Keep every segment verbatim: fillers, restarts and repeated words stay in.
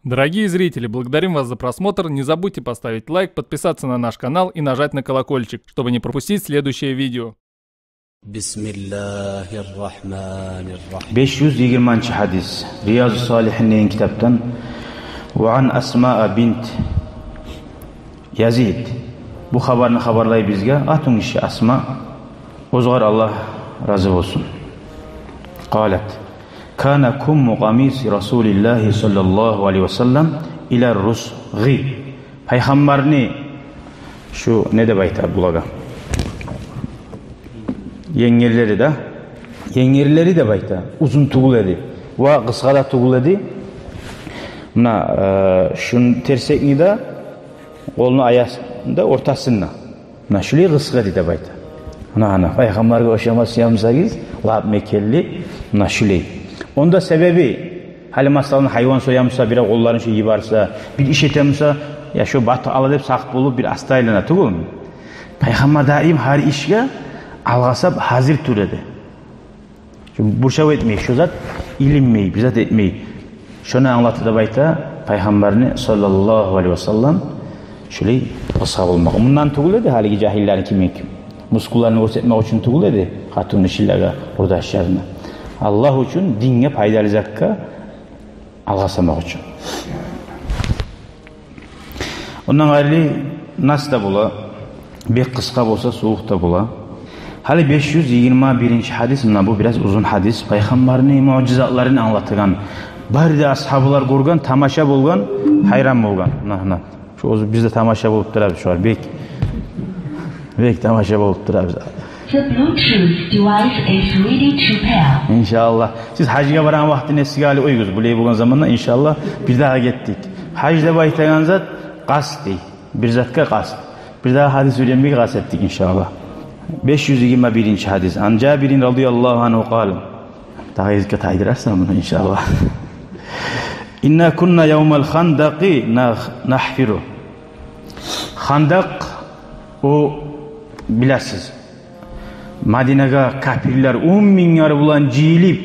Дорогие зрители, благодарим вас за просмотр. Не забудьте поставить лайк, подписаться на наш канал и нажать на колокольчик, чтобы не пропустить следующее видео. بسم الله الرحمن الرحيم. Беш юз йигирманчы гьадис. Риязу Салигьин деген китапдан. وعن أسماء بنت يزيد. Бу хабарны хабарлай бизге къатынгиши Асма. Огъар Аллагь рази болсун. قالت: كان كم قميص رسول الله صلى الله عليه وسلم إلى الرسغ. Пайхаммарны шу, не деп айта булагъа? Енгерлери де. Енгерлери деп айта. Узун тюгюл эди. Ва къысгъа да тюгюл эди. Муна, э, шуну терсекни де, къолну аясны да ортасында. Муна шулай къысгъа эди деп айта. Муна, ана, пайхаммаргъа ошама сюе бусагъыз, лап мекенли, муна шулай. Онда себеби, гьали масала гьайван соя буса, бирев къолларын шо йиберсе, бир иш эте буса, я шо батып ала деп сакъ болуп, бир аста айлана тюгюлмю? Пайхаммар даим гьар ишге алгъасап гьазир тура эди. Шо буршав этмей, шо зат илинмей, бир зат этмей. Шону англата деп айта пайхаммарны, саллаллагьу алайгьи ва саллам, шулай къысгъа болмакъ. Мундан тюгюл эди, гьалиги жагьиллени кимик мускулларын гёрсетмек учун тюгюл эди, къатынгишилеге, къурдашларына. Аллагь учун, динге пайдалы затгъа алгъасамакъ учун. Ондан къайры нас да бола, бек къысгъа болса, сувукъ да бола. Гьали беш юз йигирма биринчи гьадис, муна бу бираз узун гьадис. Пайхаммарны муъжизатларын англатагъан, бары да асгьабалар гёрген, тамаша болгъан, гьайран болгъан. Муна, муна. Шо оьзю биз де тамаша болуп турабыз шогъар. Бек, бек тамаша болуп турабыз. The Bluetooth device is ready to pair. Иншаллагь. Сиз гьажгъа барагъан вакътини эсигиз гьали, оьзюгюз булай болгъан заманда, иншаллагь, бирдагъы гетдик. Гьаж деп айтагъан зат къаст дей. Бир затгъа къаст. Бирдагъы гьадис уьйренмеге къаст этдик, иншаллагь. Беш юз йигирма биринчи гьадис. Ан Жабирин радияллагьу ангьу къала. Дагъы эсге тайдырарсан муну, иншаллагь. Инна кунна явмал хандакъи нах-, нахфиру. Хандакъ, о, билесиз, Мадинагъа капирлер он минглер булан жыйылып,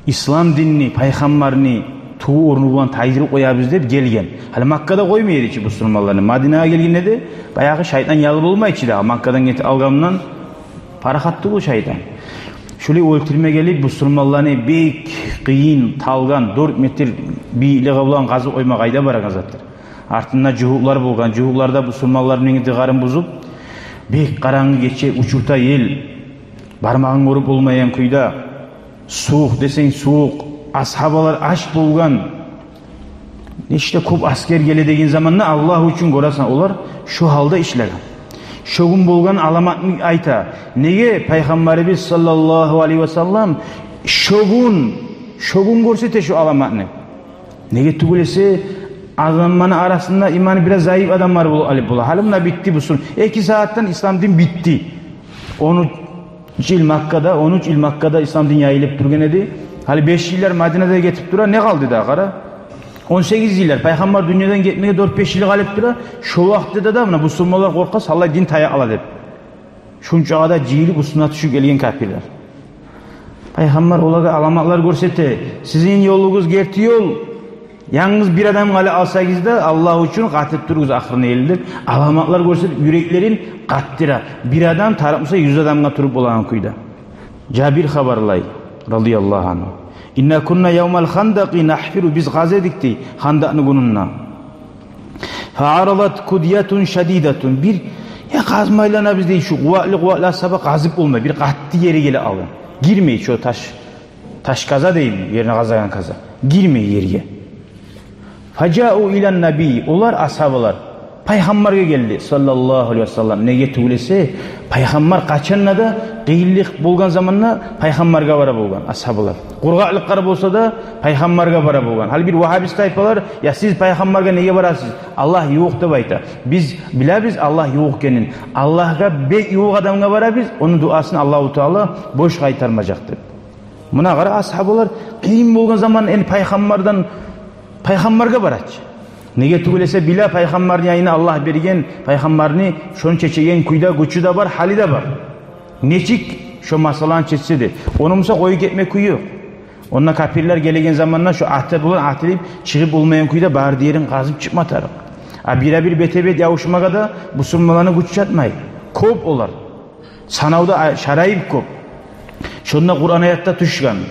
ислам динни, пайхаммарны туву орну булан тайдырып къоябыз деп гелген. Гьали Маккада къоймай эди чи бусурманланы. Мадинагъа гелгенде де баягъы шайтан ял болмай чы дагъы. Маккадан гетип алгъандан парахат тюгюл шайтан. Шулай оьлтюрме гелип, бусурманланы бек къыйын, талгъан, дёрт метр бийиклиги булан къазып къойма къайда барагъан затдыр. Артында жугьутлар болгъан, жугьутлар да бусурманланы дыгъарын бузуп, бек къарангы гече, учурта ел, бармагъын гёрюп болмайгъан кюйде, сувукъ десенг сувукъ, асгьабалар ач болгъан, нече де кёп асгер геле деген заманда, Аллагь учун, гёресен, олар шо гьалда ишлеген. Шо гюн болгъан аламатны айта. Неге пайхаммарыбыз саллаллагьу алайгьи ва саллам шо гюн, шо гюн гёрсете шо аламатны? Неге тюгюл эсе, адамланы арасында иманы бираз заиф адамлар бол-, алып бола. Гьали муна битди бусурман. Эки сагьатдан ислам дин битди. Он уьч йыл Маккада, он уьч йыл Маккада ислам дин яйылып тургъан эди. Гьали беш йыллар Мадинада гетип тура, не къалды дагъы, къара? Он сегиз йыллар, пайхаммар дюньядан гетмеге дёрт-беш йыл къалып тура. Шо вакътиде де муна бусурманлар къоркъа, саллай дин таякъ ала деп. Шунчагъа да жыйылып уьстюне тюшюп гелген капирлер. Пайхаммар олагъа аламатлар гёрсете. Сизин ёлугъуз герти ёл. Янгыз бир адамгъа ала алсагъыз да, Аллагь учун къатып туругъуз ахырына ерли деп, аламатлар гёрсетип, юреклерин къатдыра. Бир адам тарыкъ буса, юз адамгъа туруп болагъан кюйде. Жабир хабарлай, радияллагьу ангьу. Инна кунна явмал хандакъи нахфиру, биз къаза эдик дей, хандакъны гюнюнде. Фа арадат кудиятун шадидатун. Бир, я, къазма айланабыз дей, шу къуватлы, къуватлы асгьаба къазып болмай, бир къатты ери геле алгъан. Гирмей шо таш, таш къаза дейми, ерни къазагъан къаза. Гирмей ерге. Фажау илан наби, олар, асгьабалар, пайхаммаргъа гелди, саллаллагьу алайгьи ва саллам. Неге тюгюл эсе, пайхаммар къачан да, къыйынлыкъ болгъан заманда пайхаммаргъа бара болгъан асгьабалар. Къургъакълыкълар болса да, пайхаммаргъа бара болгъан. Гьали бир вагьабист тайпалар: «Я, сиз пайхаммаргъа неге барасыз? Аллагь ювукъ», — деп айта. Биз билебиз Аллагь ювукъ экенин. Аллагьгъа бек ювукъ адамгъа барабыз, ону дуасын Аллагьу Таала бош къайтармажакъ деп. Муна къара, асгьабалар къыйын болгъан заман, энни пайхаммардан, пайхаммаргъа барачы. Неге тюгюл эсе, биле, пайхаммарны янына Аллагь берген, пайхаммарны шону чечеген кюй де, гючю де бар, гьалы да бар. Нечик шо масъаланы чечсе де, ону буса къоюп гетме кюй ёкъ. Онда капирлер гелеген заманда шо аты булан атылып, чыгъып болмайгъан кюйде бары да ерин къазып чыкъма тарыкъ. А биревге бир, бетге-бет ябушмагъа да бусурманланы гючю чатмай. Кёп олар. Санавда а-, шарайып кёп. Шонда Къуран аят да тюшген.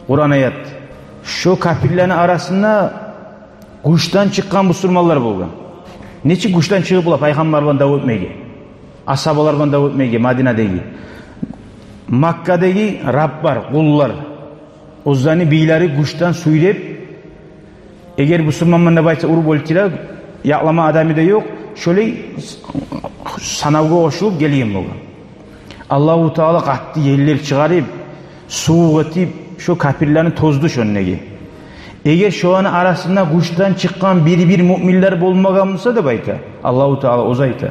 Къуран аят. Шо капирлени арасында гючден чыкъгъан бусурманлар болгъан. Нечик гючден чыгъып бола пайхаммар булан дав этмеге? Асгьабалар булан дав этмеге, Мадинадагъы. Маккадагъы раблар, къуллар, оьзлени бийлери гючден сюйреп, эгер бусурманман деп айтса, уруп оьлтюре, якълама адамы да ёкъ, шолай санавгъа къошулуп гелген болгъан. Аллагьу Таала къатты еллер чыгъарып, сувукъ этип, шо капирлени тозду шондагъы. Эгер шоланы арасында гючден чыкъгъан бир-бир муъминлер болмагъан буса, деп айта Аллагьу Таала, оьзю айта.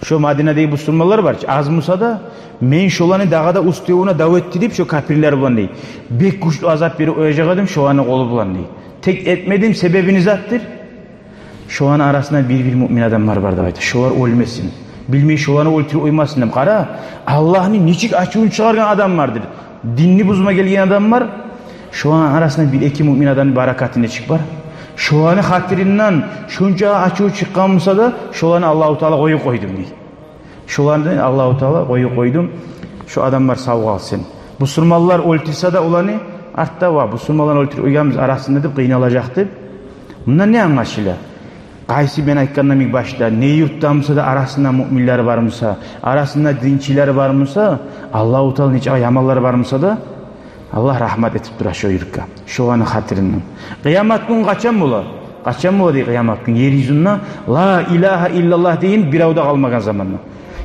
Шо Мадинадагъы бусурманлар бар чы, аз буса да, мен шоланы дагъы да уьстевюне дав этдирип, шо капирлер булан дей, бек гючлю азап берип къояжакъ эдим шоланы къолу булан дей. Тек этмедим, себеби не затдыр? Шоланы арасында бир-бир муъмин адамлар бар деп айта. Шолар оьлмесин. Билмей шоланы оьлтюрюп къоймасын деп. Къара, Аллагьны нечик ачувун чыгъаргъан адамлардыр. Динни бузма гелген адамлар. Шоланы арасында бир-эки муъмин адамны баракаты нечик бар. Шоланы хатиринден шонча ачуву чыкъгъан буса да, шоланы Аллагьу Таала къоюп къойдум дей. Шоланы Аллагьу Таала къоюп къойдум, шо адамлар сав къалсын. Бусурманлар оьлтюрсе де оланы, артда, ва, бусурманлар оьлтюрюп къойгъанбыз арасында деп къыйналажакъ деп. Мундан не англашыла? Къайсы мен айтгъанда йимик башда, не юртдан буса да, арасында муъминлер бар буса, арасында динчилер бар буса, Аллагьу Таала нечакъы яманлар бар буса да, Аллагь рагьмат этип тура шо юртге, шоланы хатиринден. Къыямат гюн къачан бола? Къачан бола дей къыямат гюн? Ер юзюнде ла илагьа иллаллагь деген бирев де къалмагъан заманда.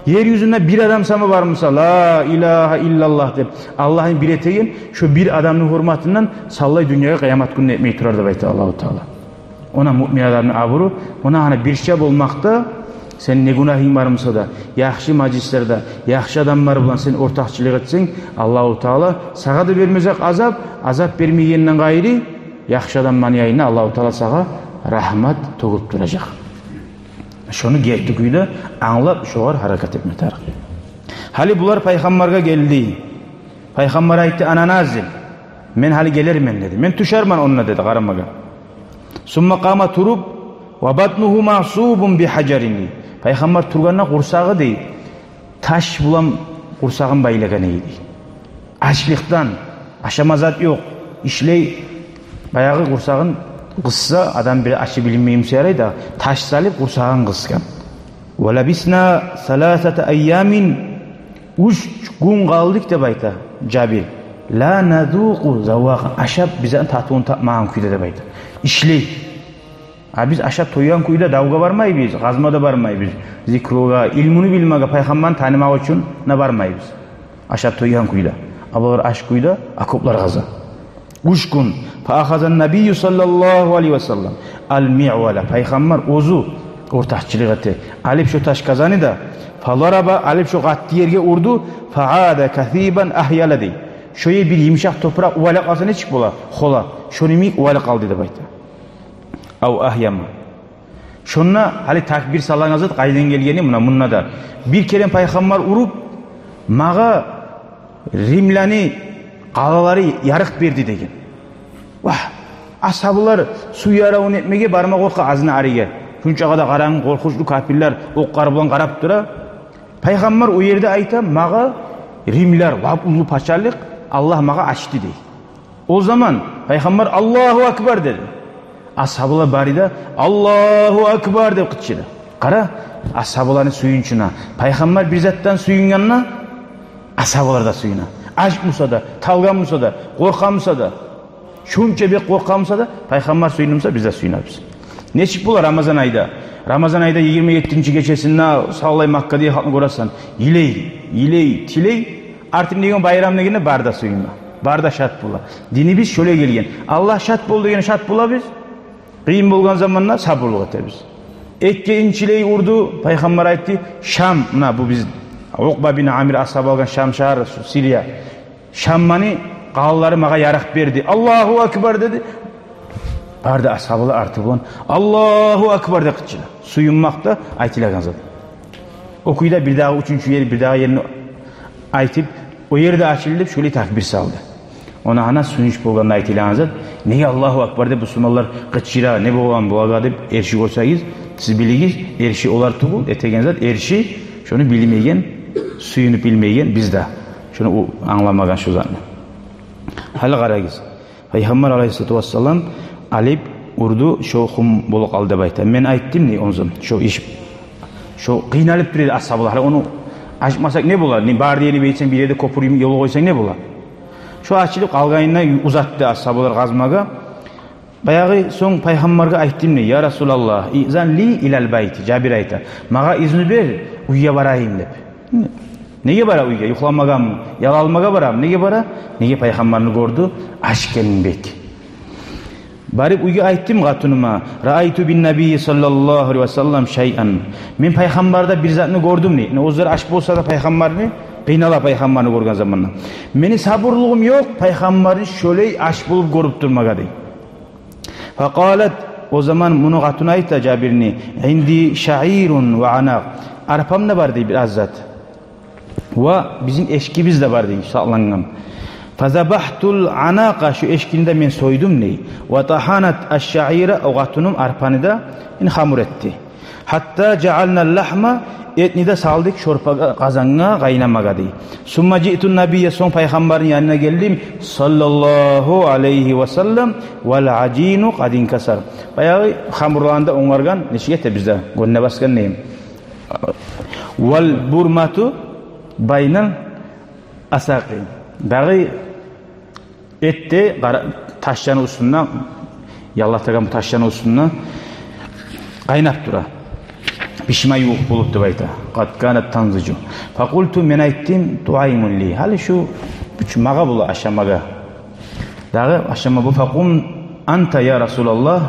Ер юзюнде бир адам сама бар буса, ла илагьа иллаллагь деп, Аллагьны бир этеген, шо бир адамны гьюрметинден саллай дюньягъа къыямат гюнде этмей турар деп айта Аллагьу Таала. Она муъмин адамны абуру, она гьана бирче болмакъда, сени не гюнагьынг бар буса да, яхшы мажлислерде, яхшы адамлар булан сен ортакъчылыкъ этсенг, Аллагьу Таала сагъа да бермежек азап, азап бермегенден къайры, яхшы адамланы янында Аллагьу Таала сагъа рагьмат тёгюп туражакъ. Шону герти кюйде англап, шогъар гьаракат этме тарыкъ. Гьали булар пайхаммаргъа гелди. Пайхаммар айтды: «Ана назил, мен гьали гелермен», — деди. «Мен тюшермен онда», — деди, къарамагъа. Сумма къама, туруп, «ва батнугьу магъсубун би гьажарин». Пайхаммар тургъанда къурсагъы, дей, таш булан къурсагъын байлагъан эди, дей. Ачлыкъдан, ашама зат ёкъ, ишлей, баягъы къурсагъын къысса, адам бир ачы билинмей буса ярай да, таш салып къурсагъын къысгъан. «Ва лабисна саласата айямин», уьч гюн къалдыкъ деп айта Жабир. «Ла назукъу завакъа», ашап биз татывун тапмагъан кюйде деп айта. Ишлей. А биз ашап тойгъан кюйде давгъа бармайбыз, къазма да бармайбыз. Зикругъа, илмуну билмеге, пайхаммарны танымакъ учун да бармайбыз. Ашап тойгъан кюйде. А булар ач кюйде окоплар къаза. Уьч гюн. Фа ахаза ннабийю саллаллагьу алайгьи ва саллам ал-мигъвала. Пайхаммар оьзю ортакъчылыкъ эте. Алып шо таш къазаны да, фа зараба, алып шо къатты ерге урду, фа ада касибан агьяла, дей. Шо ер бир йымышакъ топуракъ увалып къалса нечик бола? Хола. Шону йимик увалып къалды деп айта. Ав агьяма. Шонда гьали такбир салагъан зат къайдан гелгени, муна, мунда да. Бир керен пайхаммар уруп, магъа римлени къалалары ярыкъ берди деген. Вагь, асгьабылар сув яравун этмеге барма къоркъа азны арыгъа. Шунчагъа да къарангы, къоркъунчлу капирлер окълар булан къарап тура. Пайхаммар о ерде айта: «Магъа римлер, лап уллу пачалыкъ, Аллагь магъа ачды», — дей. О заман пайхаммар «Аллагьу акбар» деди. Асгьабылар бары да «Аллагьу акбар» деп къычырды. Къара, асгьабыланы сююнчюне. Пайхаммар бир затдан сююнгенде, асгьабылар да сююне. Ач буса да, талгъан буса да, къоркъгъан буса да, шунча бек къоркъгъан буса да, пайхаммар сююнген буса, биз де сююнебиз. Нечик бола Рамазан айда? Рамазан айда йигирма еттинчи гечесинде савлай Маккадагъы халкъны гёресен, йылай, йылай, тилей. Артын деген байрам дегенде бары да сююне, бары да шат бола. Динибиз шолай гелген. Аллагь шат бол дегенде шат болабыз. Къыйын болгъан заманда сабурлукъ этебиз. Экинчилей урду, пайхаммар айтды: «Шам», муна бу биз, Укъба бин Амир асгьабы алгъан Шам шагьар, Сирия. «Шамны къалалары магъа ярыкъ берди. Аллагьу акбар», — деди. Бары да асгьабылар арты булан «Аллагьу акбар» деп къычыра. Сююнмакъда айтылагъан зат. О кюйде бирдагъы уьчюнчю ер, бирдагъы ерни айтып, о ер де ачылды деп, шолай такбир салды. Она гьана сююнч болгъанда айтылагъан зат, неге «Аллагьу акбар» деп бусурманлар къычыра, не болгъан булагъа деп эрши гёрсегиз, сиз билигиз, эрши олар тюгюл этеген зат, эрши шону билмеген, сююнюп билмеген биз де. Шону о англамагъан шо затны. Гьали къарагъыз. Пайхаммар алайгьиссалату вассалам алып урду, шо хум болуп къалды деп айта. Мен айтдым, не, онзам, шо иш, шо къыйналып тура эди асгьабалар. Ону ачмасакъ не бола? Не бар дегенни бейтсенг, бир ерде кёпюр йимик ёл къойсанг не бола? Шо ачылып къалгъанына узатды асгьабалар къазмагъа. Баягъы сонг пайхаммаргъа айтдым, не, «Я Расулаллагь, изан ли илал байти», Жабир айта. «Магъа изну бер, уьйге барайым», — деп. Неге бара уьйге? Юхламагъамы? Ял алмагъа барамы? Неге бара? Неге пайхаммарны гёрдю, ачгъан бек. Барып уьйге айтдым къатыныма: «Раайту бин набийи саллаллагьу алайгьи ва саллам шайъан». Мен пайхаммарда бир затны гёрдюм, не. Оьзлер ач болса да пайхаммарны, къыйнала пайхаммарны гёрген заманда. Мени сабурлугъум ёкъ пайхаммарны шолай ач болуп гёрюп турмагъа, дей. Факъалат, о заман муну къатыны айта, Жабирни: «Инди шаирун ва анакъ». Арпам да бар, дей, бир аз зат. Ва бизин эчкибиз де бар, дей, сакълангъан. «Фазабагьтул анакъа», шо эчкини де мен сойдум, дей. «Ва тагьанат аш-шаира», о къатыным арпаны да, ин, хамур этди. «Гьатта жаъална ллагьма», этни де салдыкъ шорпагъа, къазангъа къайнамагъа, дей. «Сумма жиъту ннабийя», сонг пайхаммарны янына гелдим, саллаллагьу алайгьи ва саллам, «вал ажину къад инкасар». Баягъы хамурланы да онгаргъан, нечик эте бизде, гёнюне басгъан, не. «Вал бурмату байнал асакъи». Дагъы эт де къара-, ташланы уьстюнде, яллатагъан бу ташланы уьстюнде къайнап тура. Бишме ювукъ болуп деп айта. «Къад канат танзижу». «Факъулту», мен айтдым, «Туаймун ли». Гьали шу, шу магъа бола ашамагъа. Дагъы ашама бу. «Факъум анта, я Расулаллагь».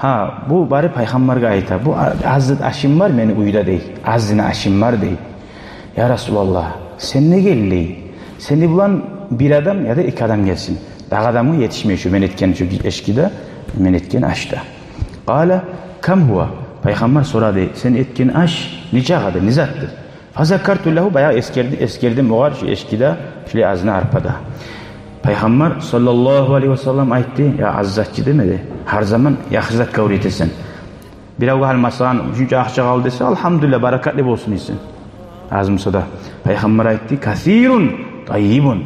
Гьа, бу барып пайхаммаргъа айта: «Бу а-, аз зат ашым бар мени уьйде», — дей. «Азгъына ашым бар», — дей. «Я Расулаллагь, сен де гел», — дей. «Сени булан бир адам яда эки адам гелсин. Дагъы адамгъа етишмей шу мен этген, шу эчкиде, мен этген ашда». Къала: «Кам гьува?» Пайхаммар сорады: «Сен этген аш нечакъыды, не затды?» Фазакарту лагьу, баягъы эсгерди-, эсгердим огъар шу эчкиде, шулай азны арпада. Пайхаммар саллаллагьу алайгьи ва саллам айтды: «Я, аз зат чы», — демеди. Гьар заман яхшы затгъа уьйретесен. Биревге гьали, масала, шунча акъча къалды десе, «Алгьамдулиллагь, баракатлы болсун», — дейсен. Аз буса да. Пайхаммар айтды: «Касирун тайибун».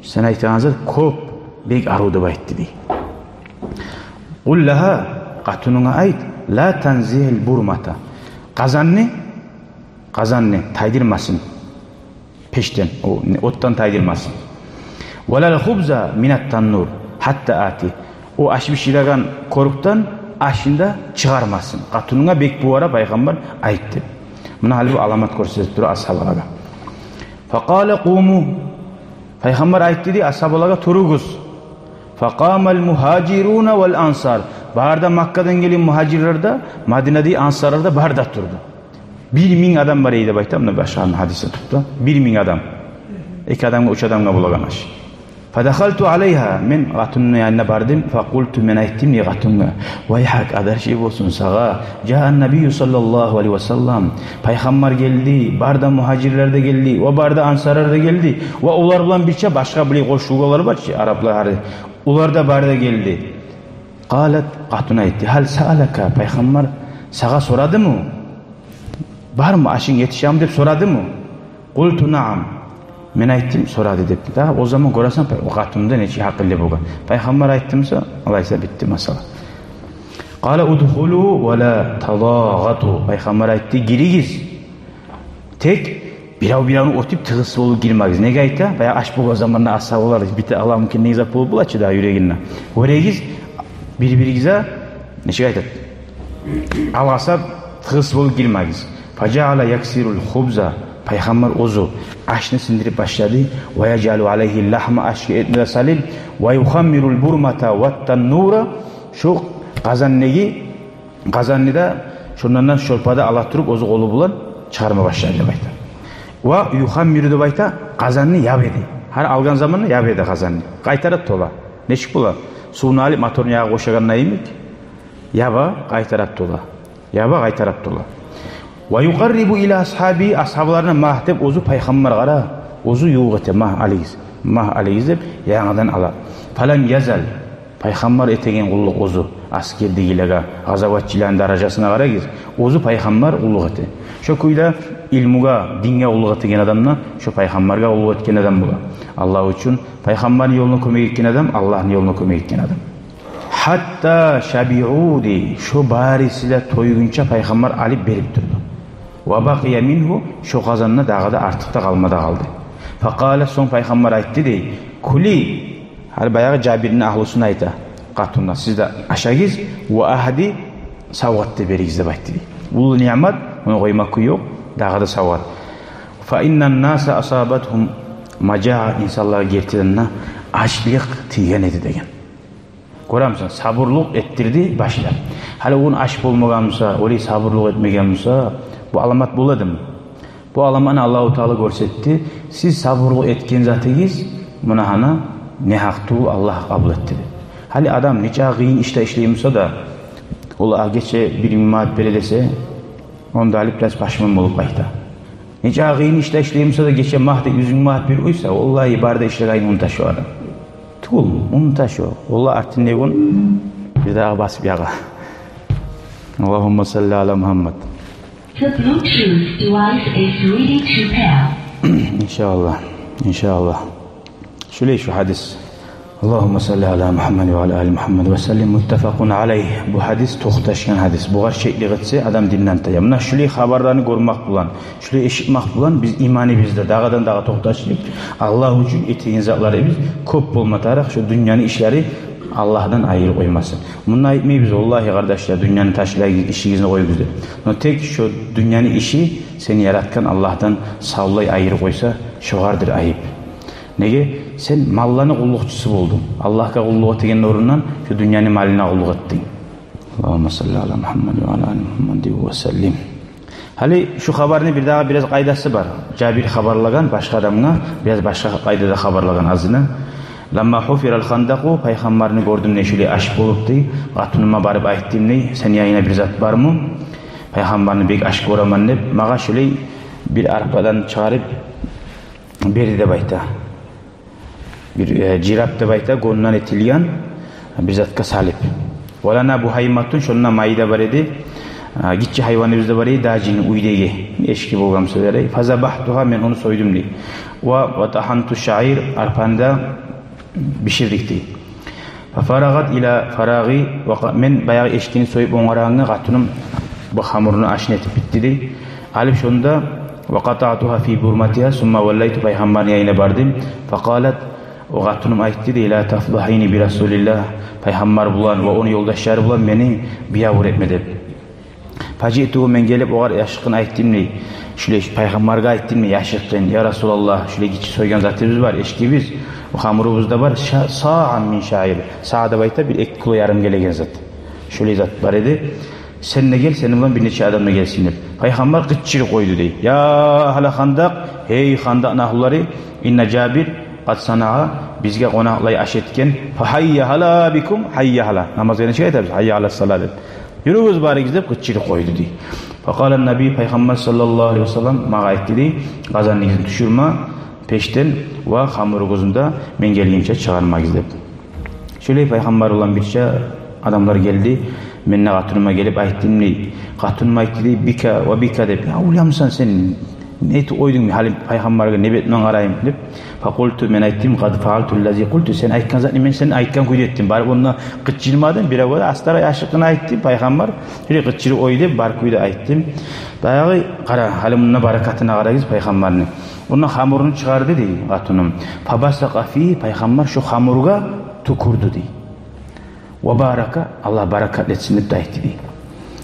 Сен айтагъан зат кёп, бек арив деп айтды, дей. «Къул лагьа», къатынынга айт: «Ла танзигьил бурмата». Къазанны, къазанны тайдырмасын пешден, о, не, отдан тайдырмасын. «Валал хубза минат таннур гьатта ати». О аш биширеген кёрюкден ашын да чыгъармасын. Къатынынга бек бувара пайхаммар айтды. Муна гьали бу аламат гёрсетип тура асгьабалагъа. «Факъала къуму». Пайхаммар айтды, дей, асгьабалагъа: «Туругъуз». «Факъамал мугьажируна вал ансар». Бары да Маккадан гелген мугьажирлер де, Мадинадагъы ансарлар да бары да турду. Бир минг адам бар эди деп айта, муна башгъа гьадисде тутду. Бир минг адам. Эки адамгъа, уьч адамгъа болагъан аш. «Фадахалту алайгьа», мен къатынны янына бардым. «Факъулту», мен айтдым, дей, къатынгъа: «Вайгьак, адарши болсун сагъа. Жаа ннабийю саллаллагьу алайгьи ва саллам». Пайхаммар гелди, бары да мугьажирлер де гелди, ва бары да ансарлар да гелди. Ва олар булан бирче башгъа, билей, къошулгъанлар бар чы, араплар гьари. Олар да бары да гелди. «Къалат», къатын айтды: «Гьал саалака», пайхаммар сагъа сорадымы? «Бармы, ашынг етишеми?» деп сорадымы? «Къулту наам». Мен айтдым, сорады деп. Да о заман гёресен, о къатында нечик гьакъыллы болгъан. Пайхаммар айтды буса, алайса битди масъала. «Къала удхулу ва ла тадагъату». Пайхаммар айтды: «Гиригиз. Тек бирев-биревню оьтюп тыгъыс болуп гирмегиз». Неге айта? Баягъы аш болгъан заманда асгьабалар бите аламы экен, не зат болуп бола чы да юрегинде. Гёрегиз, бир-биригизге, нечик айтады, алгъасап, тыгъыс болуп гирмегиз. «Фажаала яксирул хубза». Пайхаммар оьзю ашны сындырып башлады. «Ва яжалу алайгьи ллагьма», ашгъа этни де салып. «Ва юхаммирул бурмата ват таннура». Шу къазанны, къазанны да, шондан да шорпа да ала туруп, оьзю къолу булан чыгъарма башлады деп айта. «Ва юхаммиру» деп айта, къазанны яба эди. Гьар алгъан заманда яба эди къазанны. Къайтара тола. Нечик бола? Сувну алып, моторну ягъа къошагъанда йимик, яба, къайтара тола. Яба, къайтара тола. «Ва юкъаррибу ила асгьаби», асгьабаларына магь деп оьзю пайхаммар, къара, оьзю ювукъ эте, магь, алыгъыз. магь алыгъыз деп, янгыдан ала. Фалам язал, пайхаммар этеген къуллукъ оьзю, аскердегилеге, гъазаватчыланы даражасына къарагъыз, оьзю пайхаммар къуллукъ эте. Шо кюйде илмугъа, динге къуллукъ этеген адам да шо пайхаммаргъа къуллукъ этген адам бола. Аллагь учун пайхаммарны ёлуна кёмек этген адам Аллагьны ёлуна кёмек этген адам. Гьатта шабигьу дей, шо бариси де тойгъунча пайхаммар алып берип турду. Ва бакъия мингьу, шо къазанда дагъы да артыкъ да къалма да къалды. Факъала, сонг пайхаммар айтды дей: кули, гьали баягъы Жабирни агьлюсюне айта, къатынына, сиз де ашагъыз, ва агьди, савгъат да беригиз деп айтды дей. Уллу ниъмат, ону къоймакъ ёкъ, дагъы да савгъат. Фа иннан наса асабатгьум мажаа, инсанлагъа гертиден де ачлыкъ тийген эди деген. Гёремисен, сабурлукъ этдирди башлап. Гьали о гюн ач болмагъан буса, олай сабурлукъ этмеген буса, бу аламат бола эдими? Бу аламатны Аллагьу Таала гёрсетди. Сиз сабурлукъ этген затыгъыз, муна гьана, негьакъ тюгюл, Аллагь къабул этди деп. Гьали адам нече къыйын ишде ишлей буса да, ол гече бир минг манат бере десе, онда алып бираз пашман болуп къайта. Нече къыйын ишде ишлей буса да, гече магь деп юз минг манат берип къойса, валлагь, бары да ишлегенин унута шо адам. Тюгюл, унута шо. Валлагь, артындагъы гюн бир дагъы басып ягъа. Аллагьумма салли аля Мухаммад. The Bluetooth device is ready to pair. Иншааллагь, иншааллагь. Шулай шу гьадис. Аллагьумма салли аля Мухаммад ва аля али Мухаммад ва саллим. Муттафакъун алайгь. Бу гьадис токъташгъан гьадис. Бугъар шеклик этсе, адам динден тая. Муна шулай хабарланы гёрмек булан, шулай эшитмек булан биз иманыбызда дагъыдан-дагъы токъташып, Аллагь учун этеген затларыбыз кёп болма тарыкъ, шо дюньяны ишлери Аллагьдан айырып къоймасын. Мунда айтмайбыз, валлагь, къардашлар, дюньяны ташлагъыз, ишигизни къоюгъуз деп. Но тек шо дюньяны иши сени яратгъан Аллагьдан савлай айырып къойса, шогъардыр айып. Неге? Сен малланы къуллукъчусу болдунг. Аллагьгъа къуллукъ этеген орнундан шо дюньяны малына къуллукъ этдинг. Аллагьумма салли аля Мухаммад ва аля али Мухаммад ва саллим. Гьали шу хабарны бир дагъы бираз къайдасы бар. Жабир хабарлагъан башгъа адамгъа, бираз башгъа къайдада хабарлагъан азына. Ламма гьуфирал хандакъу, пайхаммарны гёрдюм дей шулай ач болуп дей, къатыныма барып айтдым дей, сени янынга бир зат бармы? Пайхаммарны бек ач гёремен деп, магъа шулай бир арпадан чыгъарып берди деп айта. Бир, э, жирап деп айта, гёнден этилген бир затгъа салып. Ва лана бугьайматун, шонда майы да бар эди. Э, гиччи гьайваныбыз да бар эди, дажини уьйдеги, эшги болгъан буса ярай. Фазабагьтугьа, мен ону сойдум дей. Ва, ва тагьанту шаир, арпаны да биширдик дей. Фафарагъат иля фарагъи, ва къа-, мен баягъы эшгини союп онгарагъангъа къатыным бу хамурну ашын этип битди дей. Алып шонда, ва къатаътугьа фи бурматигьа, сумма валлайту, пайхаммарны янына бардым. Факъалат, о къатыным айтды дей: ла тафдагьини би расулиллагь, пайхаммар булан ва ону ёлдашлары булан мени биябур этме деп. Фажиътугьу, мен гелип огъар яшыртгъын айтдым дей. Шулай пайхаммаргъа айтдым дей яшыртгъын: я Расулаллагь, шулай гиччи сойгъан затыбыз бар, эшгибиз, о хамурубуз да бар, ша-, саъан мин шаир. Саъ деп айта бир эки кило ярым гелеген зат. Шулай зат бар эди. Сен де гел, сени булан бир нече адам да гелсин деп. Пайхаммар къычырып къойду дей: я агьла хандакъ, гьей хандакъны агьлулары, инна Жабир къад санаа, бизге къонакълай аш этген. Фагьайя гьала бикум, гьайя гьала. Намазгъа нечик айтабыз? Гьайя гьала сала деп. Юрюгюз, барыгъыз деп къычырып къойду дей. Факъала наби, пайхаммар саллаллагьу алайгьи ва саллам магъа айтды дей: къазаныгъызны тюшюрме пешден ва хамуругъузну да мен гелгинче чыгъармагъыз деп. Шолай пайхаммар булан бирче адамлар гелди. Мен де къатыныма гелип айтдым дей. Къатыным айтды дей: бика ва бика деп. Я, уьлемисен сен, не этип къойдунг, гьали пайхаммаргъа не бет мен къарайым деп. Факъулту, мен айтдым: къад фаъалту ллази къулту, сен айтгъан затны мен сен айтгъан кюйде этдим. Барып онда къычырмадым, бирев де, астара яшыртгъын айтдым, пайхаммар шолай къычырып къой деп бар кюйде айтдым. Баягъы, къара, гьали мунда баракатына къарагъыз пайхаммарны. Ондан хамурну чыгъарды дей къатыным. Фабасакъа фигьи, пайхаммар шо хамургъа тюкюрдю дей. Ва барака, Аллагь баракатлы этсин деп де айтды дей.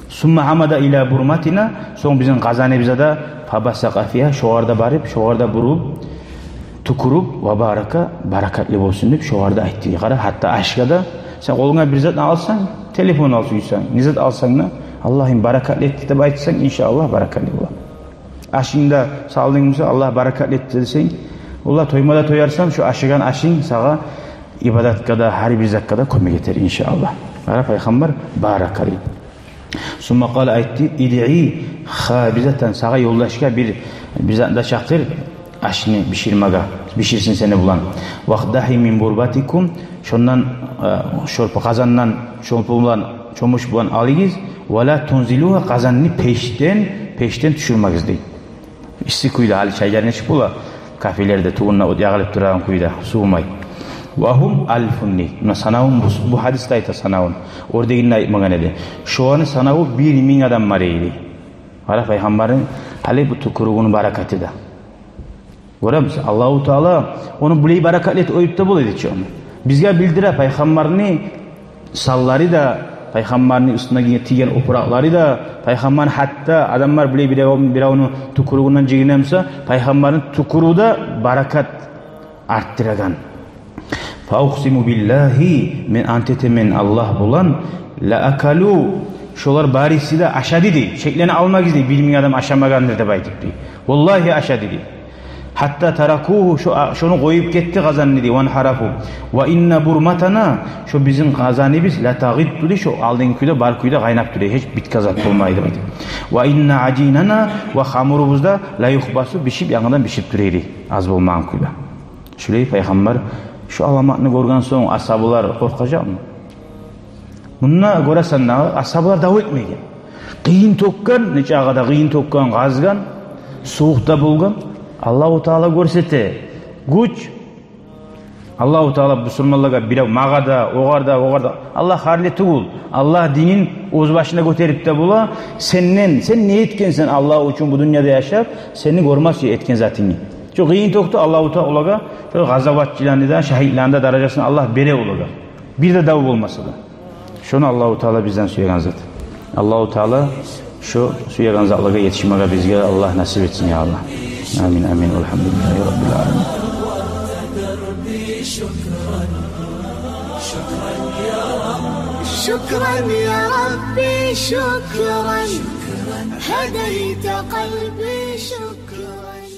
Сумма амада иля бурматина, сонг бизин къазаныбызгъа да, фабасакъа фигьа, шогъар да барып, шогъар да буруп, тюкюрюп, ва барака, баракатлы болсун деп шогъар да айтды дей. Къара, гьатта ашгъа да, сен къолунга бир зат алсанг, телефон ал сюйсенг, не зат алсанг да, Аллагьым баракатлы эт деп айтсанг, иншааллагь, баракатлы бола. Ашынгны да салдынг буса, Аллагь баракатлы этди десенг, валлагь, тойма да тоярсан, шо ашагъан ашынг сагъа ибадатгъа да, гьар бир затгъа да кёмек этер, иншааллагь. Къара, пайхаммар барака дей. Сумма къала, айтды: идъи хабизатан, сагъа ёлдашгъа бир, бир затны да чакъыр, ашны биширмеге, биширсин сени булан. «Вакъдагьи мин бурбатикум», шондан, э, шорпа къазандан, шорпа булан, чомуш булан алыгъыз. «Ва ла тунзилугьа», къазанны пешден, пешден тюшюрмегиз дей. Исси кюйде, гьали чайлар нечик бола, кафелерде тюбюнде от ягъылып турагъан кюйде, сувумай. «Ва гьум альфун» дей. Муна санавун, бу, бу гьадисде айта санавун. Оьрдегинде айтмагъан эди. Шоланы санаву бир минг адам бар эди. Къара, пайхаммарны гьали бу тюкюрюгюню баракаты да. Гёремисиз, Аллагьу Таала ону булай баракатлы этип къоюп да бола эди чи ону. Бизге билдире пайхаммарны санлары да, пайхаммарны уьстюне гийген, тийген опуракълары да, пайхаммарны, гьатта адамлар булай бирев-, биревню тюкюрюгюнден жыгъынамса, пайхаммарны тюкюрюгю де баракат артдырагъан. «Фаукъсиму биллагьи», мен ант этемен Аллагь булан, «ла акалу», шолар бариси де ашады дей. Шекленип къалмагъыз дей, бир минг адам ашамагъандыр деп айтып дей. Валлагьи, ашады дей. «Гьатта таракугьу», шо, шону къоюп гетди къазанны дей, «ванхарафу». «Ва инна бурматана», шо бизин къазаныбыз, «ла тагъитту» дей, шо алдынгъы кюйде, бар кюйде къайнап тура, гьеч битген зат болмай деп айта. «Ва инна ажинана», ва хамурубуз да, «ла юхбасу», бишип, янгыдан бишип тура дей, аз болмагъан кюйде. Шулай пайхаммар шу аламатны гёрген сонг, асгьабалар къоркъажакъмы? Мунда гёресен дагъы, асгьабалар дав этмеген. Къыйын тёкген, нече агъа да къыйын тёкген, къазгъан, сувукъ да болгъан. Аллагьу Таала гёрсете гюч. Аллагьу Таала бусурманлагъа бирев, магъа да, огъар да, огъар да. Аллагь гьарли тюгюл. Аллагь динин оьз башына гётерип де бола. Сенден, сен не этгенсен Аллагь учун бу дюньяда яшап, сени гёрмес этген затынгны. Шо къыйын тёкде Аллагьу Таала олагъа, шо къазаватчыланы да, шагьитланы да даражасын Аллагь бере олагъа. Бир де дав болмаса да. Шону Аллагьу Таала бизден сюеген зат. Аллагьу Таала шо сюеген затлагъа етишмеге бизге Аллагь насип этсин, я Аллагь. Амин, амин. Валхамдулиллагьи раббил аламин. شكرا يا ربي، شكرا. هديت قلبي، شكرا.